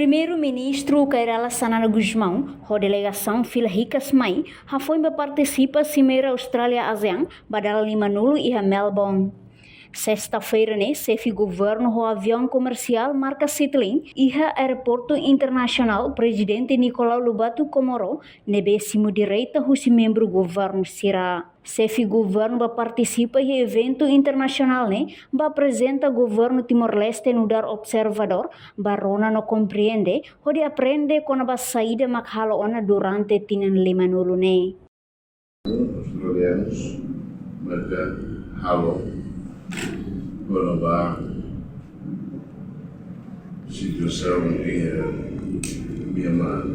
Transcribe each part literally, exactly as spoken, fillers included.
Primeiru-Ministru Kay Rala Xanana Gusmão ho delegasaun fila hikas mai hafoin bá partisipa Simeira Austrália-ASEAN ba dala lima-nulu iha Melbourne. Sesta-feira ne'e, xefe governu ho aviaun komersiál marka seat-in iha Aeroportu Internasionál Prezidente Nicolau Lobato Comoro ne'ebé simu direta husi membru governu sira. Xefe governu bá partisipa iha eventu internasionál ne'e bá aprezenta governu Timor-Leste nu'udar observadór, bá rona no komprende hodi aprende kona-ba saida mak halo ona durante tinan lima-nulu ne'e. Austrália maka halo kona-ba situasaun iha Myanmar.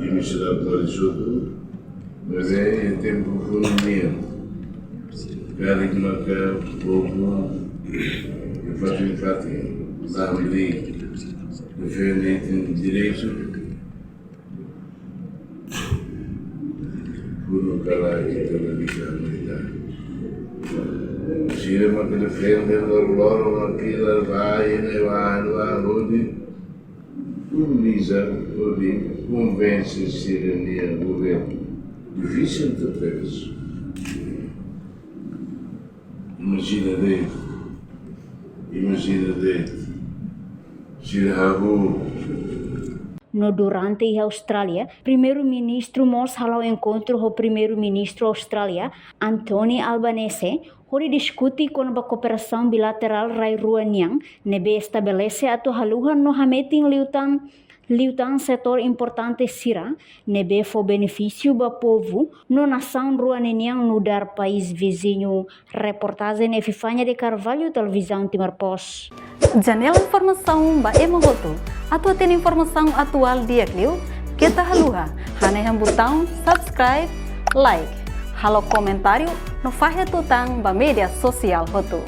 Imi seidauk bele hotu, maibé iha tempu foun nian, karik maka povu fatin-fatin, sabe, defende ita-nia direitu, foin kala ita la bisa ita. Sira maka defende loroloron, mak ita bá iha ne'ebá, bá hodi mobiliza, hodi konvense sira-nia governu. Difisil tebes. Imajina de'it, imajina de'it, sira hahú. No durante iha Austrália, Primeiru-Ministru mós hala'o enkontru ho Primeiru-Ministru Austrália, Anthony Albanese, hodi diskute kona-ba kooperasaun bilaterál rai rua nian ne'ebé estabelese atu haluha no hametin liután, liután setór importante sira ne'ebé fó benefísiu ba povu no nasaun rua ne'e nian nu'udar país viziñu. Reportajen Epifania de Carvalho, Televizaun Timor Post. Janela informasaun ba ema hotu. Atu hatene informasaun atuál di'ak liu, keta haluha hanehan butaun subscribe, like, halo komentáriu no fahe tutan ba média sosiál hotu.